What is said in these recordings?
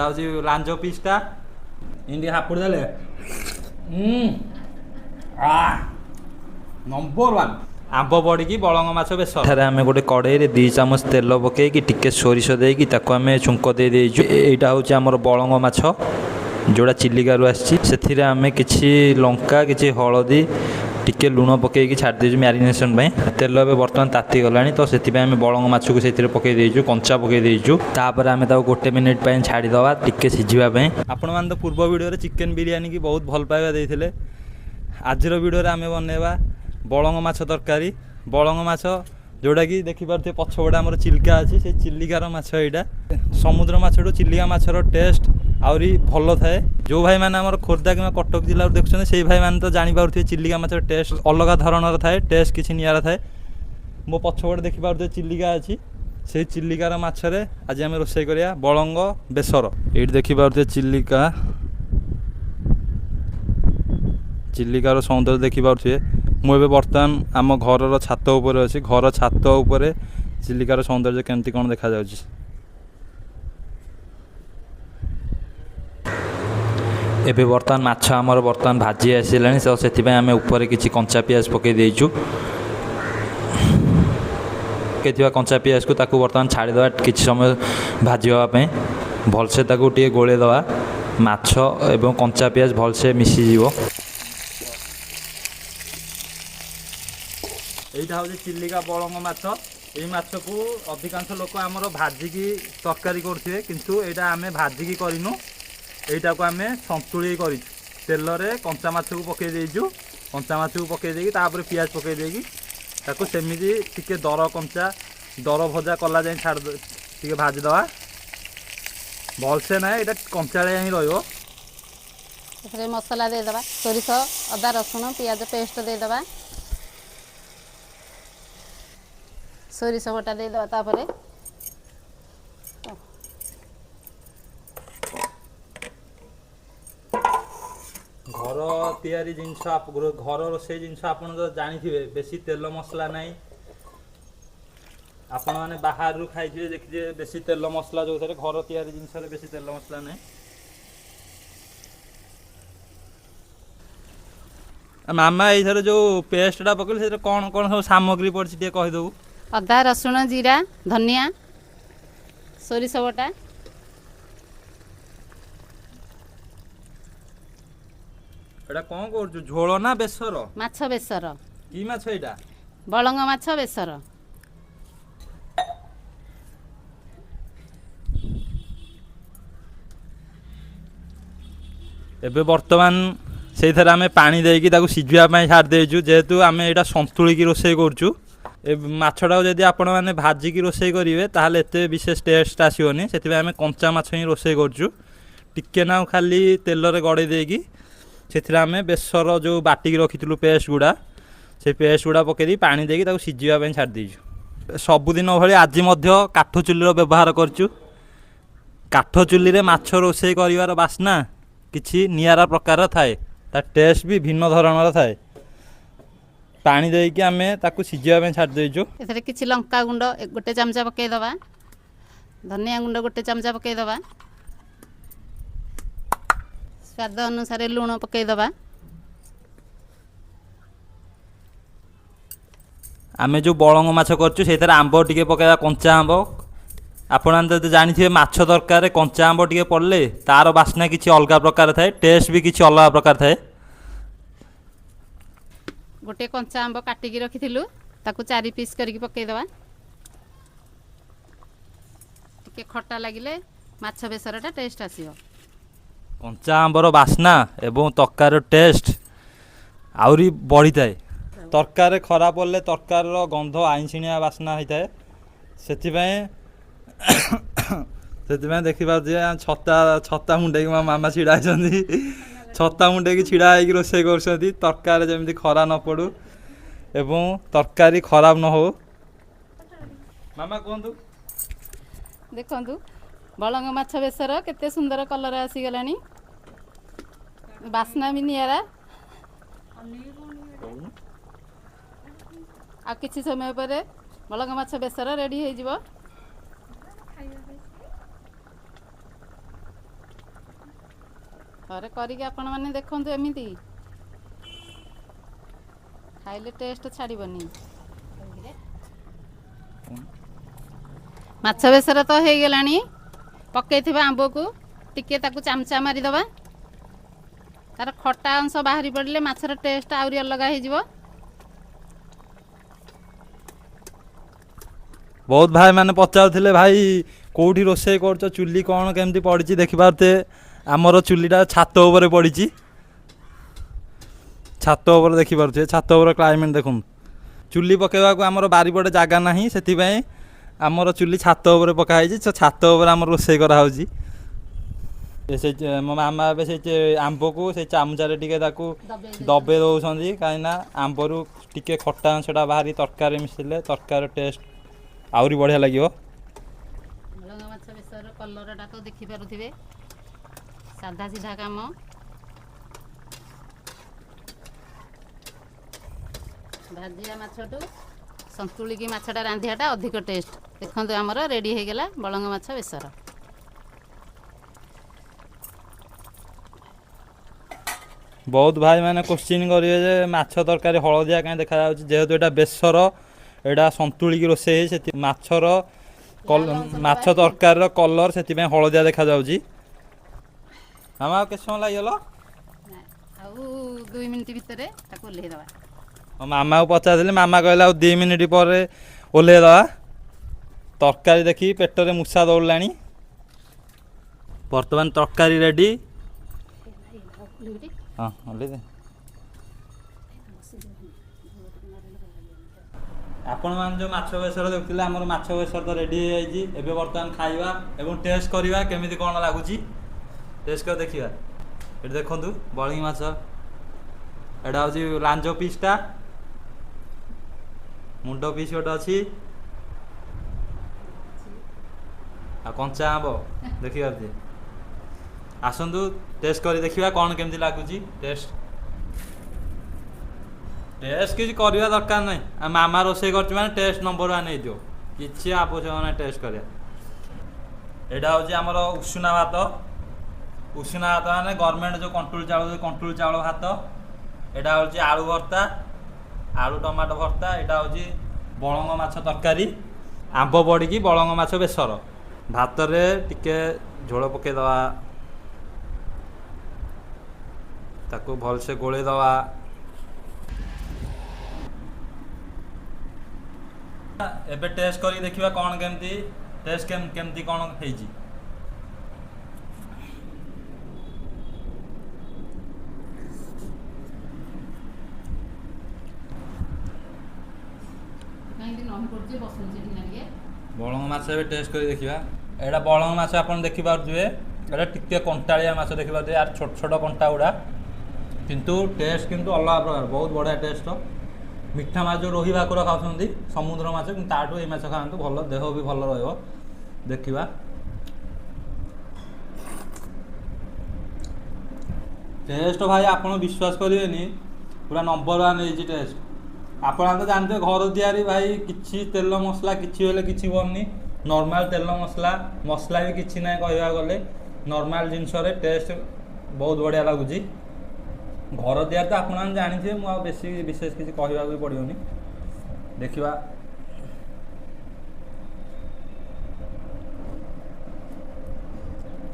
ହେଉଛି ଲାଞ୍ଜ ପିସ୍ଟା। ଏମିତି ହାପୁଡ଼ି ଦେଲେ ନମ୍ବର ୱାନ୍। ଆମ୍ବ ପଡ଼ିକି ବଳଙ୍ଗ ମାଛ ବେସର। ଏଠାରେ ଆମେ ଗୋଟେ କଡ଼େଇରେ 2 ଚାମଚ ତେଲ ପକାଇକି ଟିକେ ସୋରିଷ ଦେଇକି ତାକୁ ଆମେ ଛୁଙ୍କ ଦେଇ ଦେଇଛୁ। ଏଇଟା ହେଉଛି ଆମର ବଳଙ୍ଗ ମାଛ, ଯେଉଁଟା ଚିଲିକାରୁ ଆସିଛି। ସେଥିରେ ଆମେ କିଛି ଲଙ୍କା, କିଛି ହଳଦୀ, ଟିକେ ଲୁଣ ପକାଇକି ଛାଡ଼ି ଦେଇଛୁ ମ୍ୟାରିନେସନ୍ ପାଇଁ। ତେଲ ଏବେ ବର୍ତ୍ତମାନ ତାତିଗଲାଣି, ତ ସେଥିପାଇଁ ଆମେ ବଳଙ୍ଗ ମାଛକୁ ସେଥିରେ ପକାଇ ଦେଇଛୁ, କଞ୍ଚା ପକାଇ ଦେଇଛୁ। ତାପରେ ଆମେ ତାକୁ 1 ମିନିଟ୍ ପାଇଁ ଛାଡ଼ିଦେବା ଟିକେ ସିଝିବା ପାଇଁ। ଆପଣମାନେ ତ ପୂର୍ବ ଭିଡ଼ିଓରେ ଚିକେନ୍ ବିରିୟାନୀକି ବହୁତ ଭଲ ପାଇବା ଦେଇଥିଲେ। ଆଜିର ଭିଡ଼ିଓରେ ଆମେ ବନେଇବା ବଳଙ୍ଗ ମାଛ ତରକାରୀ। ବଳଙ୍ଗ ମାଛ ଯେଉଁଟାକି ଦେଖିପାରୁଥିବେ ପଛପଟେ ଆମର ଚିଲିକା ଅଛି, ସେଇ ଚିଲିକାର ମାଛ ଏଇଟା। ସମୁଦ୍ର ମାଛଠୁ ଚିଲିକା ମାଛର ଟେଷ୍ଟ ଆହୁରି ଭଲ ଥାଏ। ଯେଉଁ ଭାଇମାନେ ଆମର ଖୋର୍ଦ୍ଧା କିମ୍ବା କଟକ ଜିଲ୍ଲାରୁ ଦେଖୁଛନ୍ତି, ସେଇ ଭାଇମାନେ ତ ଜାଣିପାରୁଥିବେ ଚିଲିକା ମାଛର ଟେଷ୍ଟ ଅଲଗା ଧରଣର ଥାଏ, ଟେଷ୍ଟ କିଛି ନିଆରା ଥାଏ। ମୋ ପଛପଟେ ଦେଖିପାରୁଥିବେ ଚିଲିକା ଅଛି, ସେଇ ଚିଲିକାର ମାଛରେ ଆଜି ଆମେ ରୋଷେଇ କରିବା ବଳଙ୍ଗ ବେସର। ଏଇଠି ଦେଖିପାରୁଥିବେ ଚିଲିକା, ଚିଲିକାର ସୌନ୍ଦର୍ଯ୍ୟ ଦେଖିପାରୁଥିବେ। ମୁଁ ଏବେ ବର୍ତ୍ତମାନ ଆମ ଘରର ଛାତ ଉପରେ ଅଛି। ଘର ଛାତ ଉପରେ ଚିଲିକାର ସୌନ୍ଦର୍ଯ୍ୟ କେମିତି କ'ଣ ଦେଖାଯାଉଛି। ଏବେ ବର୍ତ୍ତମାନ ମାଛ ଆମର ବର୍ତ୍ତମାନ ଭାଜି ଆସିଲାଣି, ତ ସେଥିପାଇଁ ଆମେ ଉପରେ କିଛି କଞ୍ଚା ପିଆଜ ପକାଇ ଦେଇଛୁ। ପକାଇଥିବା କଞ୍ଚା ପିଆଜକୁ ତାକୁ ବର୍ତ୍ତମାନ ଛାଡ଼ିଦେବା କିଛି ସମୟ ଭାଜି ହେବା ପାଇଁ। ଭଲସେ ତାକୁ ଟିକେ ଗୋଳେଇ ଦେବା, ମାଛ ଏବଂ କଞ୍ଚା ପିଆଜ ଭଲସେ ମିଶିଯିବ। ଏଇଟା ହେଉଛି ଚିଲିକା ବଳଙ୍ଗ ମାଛ। ଏଇ ମାଛକୁ ଅଧିକାଂଶ ଲୋକ ଆମର ଭାଜିକି ତରକାରୀ କରୁଥିବେ, କିନ୍ତୁ ଏଇଟା ଆମେ ଭାଜିକି କରିନୁ। ଏଇଟାକୁ ଆମେ ସନ୍ତୁଳି କରିଛୁ। ତେଲରେ କଞ୍ଚା ମାଛକୁ ପକାଇ ଦେଇଛୁ। କଞ୍ଚା ମାଛକୁ ପକାଇ ଦେଇକି ତାପରେ ପିଆଜ ପକାଇ ଦେଇକି ତାକୁ ସେମିତି ଟିକେ ଦର କଞ୍ଚା ଦର ଭଜା କଲା ଯାଏଁ ଛାଡ଼ି ଟିକେ ଭାଜିଦେବା। ଭଲସେ ନାହିଁ, ଏଇଟା କଞ୍ଚାଳିଆ ହିଁ ରହିବ। ଏଥିରେ ମସଲା ଦେଇଦେବା, ସୋରିଷ, ଅଦା, ରସୁଣ, ପିଆଜ ପେଷ୍ଟ ଦେଇଦେବା, ସୋରିଷ ବଟା ଦେଇଦେବା। ତାପରେ ଘର ତିଆରି ଜିନିଷ, ଘର ରୋଷେଇ ଜିନିଷ ଆପଣ ତ ଜାଣିଥିବେ, ବେଶୀ ତେଲ ମସଲା ନାହିଁ। ଆପଣମାନେ ବାହାରରୁ ଖାଇଥିବେ, ଦେଖିଥିବେ ବେଶୀ ତେଲ ମସଲା, ଯେଉଁଥିରେ ଘର ତିଆରି ଜିନିଷରେ ବେଶୀ ତେଲ ମସଲା ନାହିଁ। ମାମା, ଏଇଥର ଯେଉଁ ପେଷ୍ଟଟା ପକେଇଲେ ସେଥିରେ କ'ଣ କ'ଣ ସବୁ ସାମଗ୍ରୀ ପଡ଼ିଛି ଟିକେ କହିଦେବୁ। ଅଦା, ରସୁଣ, ଜିରା, ଧନିଆ, ସୋରିଷ ବଟା। ଏଇଟା କ'ଣ କରୁଛୁ, ଝୋଳ ନା ବେସର? ମାଛ ବେସର। କି ମାଛ ଏଇଟା? ବଳଙ୍ଗ ମାଛ ବେସର। ଏବେ ବର୍ତ୍ତମାନ ସେଇଥିରେ ଆମେ ପାଣି ଦେଇକି ତାକୁ ସିଝିବା ପାଇଁ ଛାଡ଼ି ଦେଇଛୁ। ଯେହେତୁ ଆମେ ଏଇଟା ସନ୍ତୁଳିକି ରୋଷେଇ କରୁଛୁ, ଏ ମାଛଟାକୁ ଯଦି ଆପଣମାନେ ଭାଜିକି ରୋଷେଇ କରିବେ ତାହେଲେ ଏତେ ବିଶେଷ ଟେଷ୍ଟ ଆସିବନି। ସେଥିପାଇଁ ଆମେ କଞ୍ଚା ମାଛ ହିଁ ରୋଷେଇ କରୁଛୁ। ଟିକେ ନାକୁ ଖାଲି ତେଲରେ ଗଡ଼େଇ ଦେଇକି ସେଥିରେ ଆମେ ବେସର ଯେଉଁ ବାଟିକି ରଖିଥିଲୁ ପେଷ୍ଟ ଗୁଡ଼ା, ସେ ପେଷ୍ଟ ଗୁଡ଼ା ପକାଇ ଦେଇ ପାଣି ଦେଇକି ତାକୁ ସିଝିବା ପାଇଁ ଛାଡ଼ି ଦେଇଛୁ। ସବୁଦିନ ଭଳି ଆଜି ମଧ୍ୟ କାଠ ଚୁଲିର ବ୍ୟବହାର କରିଛୁ। କାଠ ଚୁଲିରେ ମାଛ ରୋଷେଇ କରିବାର ବାସ୍ନା କିଛି ନିଆରା ପ୍ରକାର ଥାଏ, ତା ଟେଷ୍ଟ ବି ଭିନ୍ନ ଧରଣର ଥାଏ। ପାଣି ଦେଇକି ଆମେ ତାକୁ ସିଝିବା ପାଇଁ ଛାଡ଼ି ଦେଇଛୁ। ଏଥିରେ କିଛି ଲଙ୍କା ଗୁଣ୍ଡ 1 ଚାମଚ ପକାଇଦେବା, ଧନିଆ ଗୁଣ୍ଡ 1 ଚାମଚ ପକାଇଦେବା, ସ୍ୱାଦ ଅନୁସାରେ ଲୁଣ ପକାଇଦେବା। ଆମେ ଯେଉଁ ବଳଙ୍ଗ ମାଛ କରିଛୁ ସେଇଥିରେ ଆମ୍ବ ଟିକେ ପକାଇବା, କଞ୍ଚା ଆମ୍ବ। ଆପଣମାନେ ତ ଜାଣିଥିବେ ମାଛ ତରକାରୀରେ କଞ୍ଚା ଆମ୍ବ ଟିକେ ପଡ଼ିଲେ ତାର ବାସ୍ନା କିଛି ଅଲଗା ପ୍ରକାର ଥାଏ, ଟେଷ୍ଟ ବି କିଛି ଅଲଗା ପ୍ରକାର ଥାଏ। ଗୋଟେ କଞ୍ଚା ଆମ୍ବ କାଟିକି ରଖିଥିଲୁ, ତାକୁ 4 ପିସ୍ କରିକି ପକାଇଦେବା। ଟିକେ ଖଟା ଲାଗିଲେ ମାଛ ବେସରଟା ଟେଷ୍ଟ ଆସିବ। କଞ୍ଚା ଆମ୍ବର ବାସ୍ନା ଏବଂ ତରକାରୀର ଟେଷ୍ଟ ଆହୁରି ବଢ଼ିଥାଏ। ତରକାରୀରେ ଖରା ପଡ଼ିଲେ ତରକାରୀର ଗନ୍ଧ ଆଇଁଷିଣିଆ ବାସ୍ନା ହେଇଥାଏ। ସେଥିପାଇଁ ଦେଖିପାରୁଥିବେ ଛତା ମୁଣ୍ଡେଇକି ମୋ ମାମା ଛିଡ଼ା ହେଇଛନ୍ତି। ଛତା ମୁଣ୍ଡେଇକି ଛିଡ଼ା ହେଇକି ରୋଷେଇ କରୁଛନ୍ତି, ତରକାରୀରେ ଯେମିତି ଖରା ନ ପଡ଼ୁ ଏବଂ ତରକାରୀ ଖରାପ ନ ହଉ। ମାମା କୁହନ୍ତୁ। ଦେଖନ୍ତୁ ବଳଙ୍ଗ ମାଛ ବେସର କେତେ ସୁନ୍ଦର କଲର୍ ଆସିଗଲାଣି, ବାସ୍ନା ବି ନିଆରା। ଆଉ କିଛି ସମୟ ପରେ ବଳଙ୍ଗ ମାଛ ବେସର ରେଡ଼ି ହେଇଯିବ। ଥରେ କରିକି ଆପଣମାନେ ଦେଖନ୍ତୁ, ଏମିତି ଖାଇଲେ ଟେଷ୍ଟ ଛାଡ଼ିବନି। ମାଛ ବେସର ତ ହେଇଗଲାଣି। ପକେଇଥିବା ଆମ୍ବକୁ ଟିକେ ତାକୁ ଚାମଚା ମାରିଦେବା। ତାର ଖଟା ଅଂଶ ବାହାରି ପଡ଼ିଲେ ମାଛର ଟେଷ୍ଟ ଆହୁରି ଅଲଗା ହେଇଯିବ। ବହୁତ ଭାଇମାନେ ପଚାରୁଥିଲେ, ଭାଇ କେଉଁଠି ରୋଷେଇ କରୁଛ, ଚୁଲି କ'ଣ କେମିତି ପଡ଼ିଛି? ଦେଖିପାରୁଥିବେ, ଆମର ଚୁଲିଟା ଛାତ ଉପରେ ପଡ଼ିଛି। ଛାତ ଉପରେ ଦେଖିପାରୁଥିବେ, ଛାତ ଉପରେ କ୍ଲାଇମେଟ୍ ଦେଖନ୍ତୁ। ଚୁଲି ପକାଇବାକୁ ଆମର ବାରିପଟେ ଜାଗା ନାହିଁ, ସେଥିପାଇଁ ଆମର ଚୁଲି ଛାତ ଉପରେ ପକା ହେଇଛି। ତ ଛାତ ଉପରେ ଆମର ରୋଷେଇ କରାହେଉଛି। ସେ ମୋ ମାମା ଏବେ ସେଇ ଆମ୍ବକୁ ସେଇ ଚାମଚାରେ ଟିକେ ତାକୁ ଦବେଇ ଦେଉଛନ୍ତି, କାହିଁକିନା ଆମ୍ବରୁ ଟିକେ ଖଟା ଅଂଶଟା ବାହାରି ତରକାରୀ ମିଶିଲେ ତରକାରୀର ଟେଷ୍ଟ ଆହୁରି ବଢ଼ିଆ ଲାଗିବ। ବଳଙ୍ଗ ମାଛ ବେସର କଲରଟା ତ ଦେଖିପାରୁଥିବେ। ସାଧା ସିଧା କାମ। ଭାଜିଆ ମାଛଠୁ ସନ୍ତୁଳିକି ମାଛଟା ରାନ୍ଧିବାଟା ଅଧିକ ଟେଷ୍ଟ। ଦେଖନ୍ତୁ, ଆମର ରେଡ଼ି ହେଇଗଲା ବଳଙ୍ଗ ମାଛ ବେସର। ବହୁତ ଭାଇମାନେ କୋଶ୍ଚିନ୍ କରିବେ ଯେ ମାଛ ତରକାରୀ ହଳଦିଆ କାହିଁ ଦେଖାଯାଉଛି? ଯେହେତୁ ଏଇଟା ବେସର, ଏଇଟା ସନ୍ତୁଳିକି ରୋଷେଇ ହେଇ, ସେଥି ମାଛର ମାଛ ତରକାରୀର କଲର୍ ସେଥିପାଇଁ ହଳଦିଆ ଦେଖାଯାଉଛି। ମାମା, ଆଉ କେତେ ସମୟ ଲାଗିଗଲା? ଆଉ 2 ମିନିଟ୍ ଭିତରେ ତାକୁ ଓହ୍ଲେଇ ଦେବା। ମାମାକୁ ପଚାରିଥିଲି, ମାମା କହିଲା ଆଉ 2 ମିନିଟ୍ ପରେ ଓହ୍ଲେଇ ଦେବା। ତରକାରୀ ଦେଖି ପେଟରେ ମୂଷା ଦୌଡ଼ିଲାଣି। ବର୍ତ୍ତମାନ ତରକାରୀ ରେଡ଼ି। ହଁ, ଓହ୍ଲେଇ ଦେ। ଆପଣମାନେ ଯେଉଁ ମାଛ ବେସର ଦେଖୁଥିଲେ, ଆମର ମାଛ ବେସର ତ ରେଡ଼ି ହେଇଯାଇଛି। ଏବେ ବର୍ତ୍ତମାନ ଖାଇବା ଏବଂ ଟେଷ୍ଟ କରିବା, କେମିତି କ'ଣ ଲାଗୁଛି ଟେଷ୍ଟ କରି ଦେଖିବା। ଏଠି ଦେଖନ୍ତୁ ବଳିଙ୍ଗି ମାଛ, ଏଇଟା ହେଉଛି ଲାଞ୍ଜ ପିସ୍ଟା, ମୁଣ୍ଡ ପିସ୍ ଗୋଟେ ଅଛି ଆଉ କଞ୍ଚା ଆମ୍ବ ଦେଖିପାରୁଛି। ଆସନ୍ତୁ ଟେଷ୍ଟ କରି ଦେଖିବା କ'ଣ କେମିତି ଲାଗୁଛି ଟେଷ୍ଟ। ଟେଷ୍ଟ କିଛି କରିବା ଦରକାର ନାହିଁ, ଆଉ ମାମା ରୋଷେଇ କରୁଛି ମାନେ ଟେଷ୍ଟ ନମ୍ବର ୱାନ୍ ହେଇଥିବ। କିଛି ଆବଶ୍ୟକ ନାହିଁ ଟେଷ୍ଟ କରିବା। ଏଇଟା ହେଉଛି ଆମର ଉଷୁନା ଭାତ। ଉଷୁନା ଭାତ ମାନେ ଗଭର୍ଣ୍ଣମେଣ୍ଟ ଯେଉଁ କଣ୍ଟ୍ରୋଲ ଚାଉଳ, କଣ୍ଟ୍ରୋଲ ଚାଉଳ ଭାତ। ଏଇଟା ହେଉଛି ଆଳୁ ଭର୍ତ୍ତା, ଆଳୁ ଟମାଟୋ ଭର୍ତ୍ତା। ଏଇଟା ହେଉଛି ବଳଙ୍ଗ ମାଛ ତରକାରୀ, ଆମ୍ବ ପଡ଼ିକି ବଳଙ୍ଗ ମାଛ ବେସର। ଭାତରେ ଟିକେ ଝୋଳ ପକାଇଦେବା, ତାକୁ ଭଲସେ ଗୋଳେଇ ଦେବା। ଏବେ ଟେଷ୍ଟ କରିକି ଦେଖିବା କ'ଣ କେମିତି ଟେଷ୍ଟ, କେମିତି କ'ଣ ହେଇଛି। କାହିଁକି ନହି ପଡ଼ୁଛି, ବସୁଛି ସେଠି ଟିକେ। ବଳଙ୍ଗ ମାଛ ଏବେ ଟେଷ୍ଟ କରି ଦେଖିବା। ଏଇଟା ବଳଙ୍ଗ ମାଛ, ଆପଣ ଦେଖିପାରୁଥିବେ, ଏଇଟା ଟିକେ କଣ୍ଟାଳିଆ ମାଛ। ଦେଖିପାରୁଥିବେ ଆର ଛୋଟ ଛୋଟ କଣ୍ଟା ଗୁଡ଼ା, କିନ୍ତୁ ଟେଷ୍ଟ କିନ୍ତୁ ଅଲଗା ପ୍ରକାର, ବହୁତ ବଢ଼ିଆ ଟେଷ୍ଟ। ମିଠା ମାଛ ଯେଉଁ ରୋହି ଭାକୁର ଖାଉଛନ୍ତି, ସମୁଦ୍ର ମାଛ, କିନ୍ତୁ ତାଠୁ ଏଇ ମାଛ ଖାଆନ୍ତୁ ଭଲ, ଦେହ ବି ଭଲ ରହିବ। ଦେଖିବା ଟେଷ୍ଟ। ଭାଇ, ଆପଣ ବିଶ୍ୱାସ କରିବେନି, ପୁରା ନମ୍ବର ୱାନ୍ ହେଇଛି ଟେଷ୍ଟ। ଆପଣ ତ ଜାଣିଥିବେ ଘର ତିଆରି ଭାଇ, କିଛି ତେଲ ମସଲା କିଛି ହେଲେ କିଛି ବନନି। ନର୍ମାଲ ତେଲ ମସଲା, ମସଲା ବି କିଛି ନାହିଁ। କହିବାକୁ ଗଲେ ନର୍ମାଲ ଜିନିଷରେ ଟେଷ୍ଟ ବହୁତ ବଢ଼ିଆ ଲାଗୁଛି। ଘର ତିଆରି ତ ଆପଣମାନେ ଜାଣିଥିବେ, ମୁଁ ଆଉ ବେଶୀ ବିଶେଷ କିଛି କହିବାକୁ ବି ପଡ଼ିବନି। ଦେଖିବା।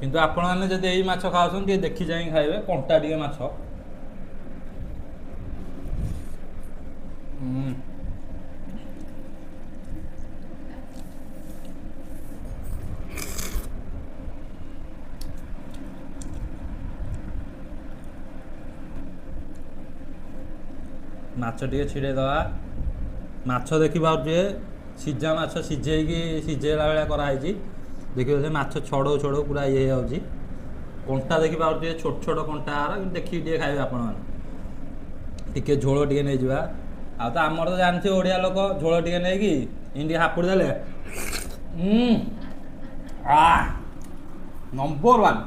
କିନ୍ତୁ ଆପଣମାନେ ଯଦି ଏଇ ମାଛ ଖାଉଛନ୍ତି, ଟିକେ ଦେଖି ଚାହିଁ ଖାଇବେ, କଣ୍ଟା ଟିକେ ମାଛ। ମାଛ ଟିକେ ଛିଡ଼େଇ ଦେବା। ମାଛ ଦେଖିପାରୁଥିବେ, ସିଝା ମାଛ, ସିଝେଇକି ସିଝେଇଲା ଭଳିଆ କରାହେଇଛି। ଦେଖିପାରୁଥିବେ, ମାଛ ଛଡ଼ଉ ଛଡ଼ଉ ପୁରା ଇଏ ହେଇଯାଉଛି। କଣ୍ଟା ଦେଖିପାରୁଥିବେ, ଛୋଟ ଛୋଟ କଣ୍ଟା ଆର, କିନ୍ତୁ ଦେଖିକି ଟିକେ ଖାଇବେ ଆପଣମାନେ। ଟିକେ ଝୋଳ ଟିକେ ନେଇଯିବା। ଆଉ ତ ଆମର ତ ଜାଣିଥିବେ ଓଡ଼ିଆ ଲୋକ, ଝୋଳ ଟିକେ ନେଇକି ଏମିତି ଟିକେ ହାପୁଡ଼ି ଦେଲେ ଆ ନମ୍ବର ୱାନ୍।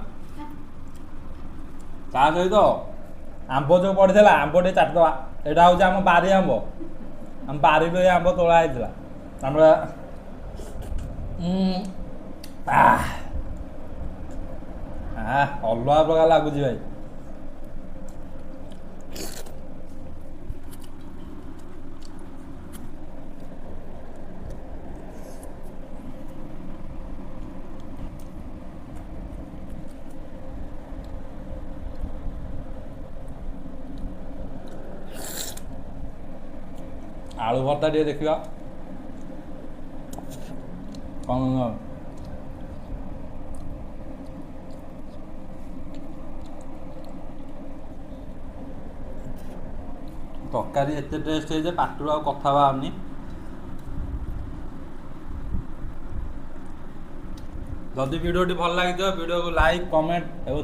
ତା ସହିତ ଆମ୍ବ ଯେଉଁ ପଡ଼ିଥିଲା, ଆମ୍ବ ଟିକେ ଚାଟିଦେବା। ଏଇଟା ହେଉଛି ଆମ ବାରି ଆମ୍ବ, ଆମ ବାରିରୁ ଏ ଆମ୍ବ ତୋଳା ହେଇଥିଲା ଆମର। ଅଲଗା ପ୍ରକାର ଲାଗୁଛି ଭାଇ। ଆଳୁ ଭର୍ତ୍ତା ଟିକେ ଦେଖିବା କ'ଣ। ତରକାରୀ ଏତେ ଟେଷ୍ଟ ହେଇଛି, ପାଟିରୁ ଆଉ କଥା ବାହାରୁନି। ଯଦି ଭିଡ଼ିଓଟି ଭଲ ଲାଗିଥିବ, ଭିଡ଼ିଓକୁ ଲାଇକ୍, କମେଣ୍ଟ ଏବଂ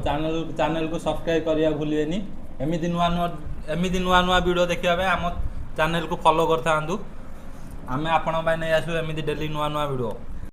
ଚ୍ୟାନେଲକୁ ସବସ୍କ୍ରାଇବ୍ କରିବା ଭୁଲିବେନି। ଏମିତି ନୂଆ ନୂଆ ଭିଡ଼ିଓ ଦେଖିବା ପାଇଁ ଆମ ଚ୍ୟାନେଲକୁ ଫଲୋ କରିଥାନ୍ତୁ। ଆମେ ଆପଣଙ୍କ ପାଇଁ ନେଇ ଆସିବୁ ଏମିତି ଡେଲି ନୂଆ ନୂଆ ଭିଡ଼ିଓ।